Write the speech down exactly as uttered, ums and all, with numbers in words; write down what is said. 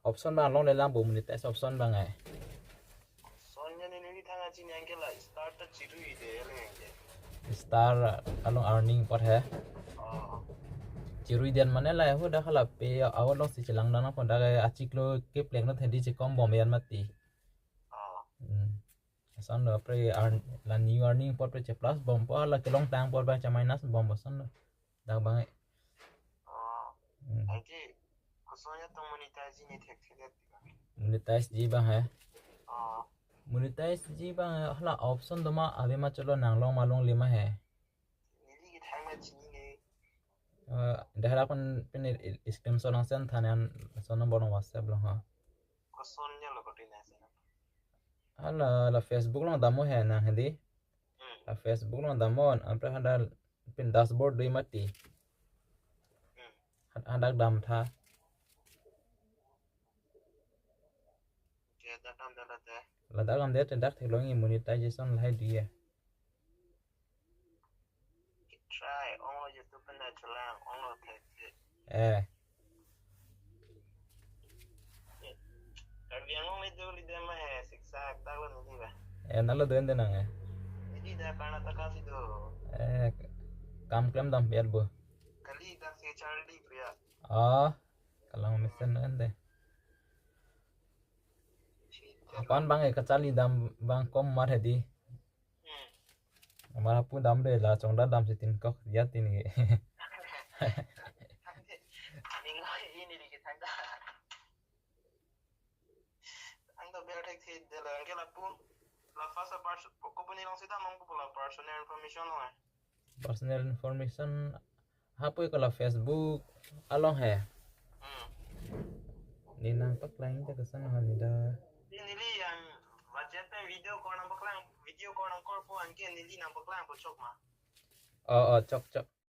Option abang longle lang bo, monetize option abang ai. Sonnya neli thang achi nyang ke la star ta chirui de le nge. Star along earning apot he. Oh. Chirui den mane la hu dak hala pay out alongsi chelang dana pon dak achiklo kepleng not hedi chekom bom yan mati. Oh. Hmm. Ason lo pre earn la new earning apot pre che plus bompo, hala kelongtang apot abang che minus bompo ason lo. Dak abang ai. Oh. Hmm. Anke kosonnya tong monetize ji ne thekthedet di ba? Monetize ji abang he. Oh. Monetize ji abang he, hala option doma ave ma cholo, nang long ma longle ma he. Neli kethang ma chinine. Eh, dak hala pon pin i-, i-, screenshot nang send tha ne an, ason number along WhatsApp along ha. Kosonnya lo kotine send? Hala, la Facebook along damnon he nang hedi. Hmm. La Facebook along damnon, anpre hadak pin dashboard do mati. Hmm. Had-, hadak dam tha. Oke, dak damde late. Ladak damde te dak theklong, monetization lahai diye. Try, onglo YouTube pen dak chelang, onglo thekthek. Eh. Karbi Anglong le do le dem ma he, siksa tak lo neli ba. Eh, nalo do-en de nang eh. Neli dak Karnataka si do. Eh, kam klem dam biar bo. Kali dak si Charlie Priya. Oh, kalang mesen kan de. Apan abang eh kacharli dam abang kom mar hedi. Hmm. Amar hapu damde, la chongda damsi tin kok ya tin ke. Ning ko ini di kita ta. Ang to biar thekthedet lang ke lapu. La first a pers-, ko puni long sita mong ko la personal information lo eh. Personal information hapu ko la Facebook along he. Hmm. Ne nang paklang ta koson ha ne dak. Neli yang budget pen video call nang paklang, video call nang call po, anke neli nang paklang po chok ma. Oh, oh, chok, chok.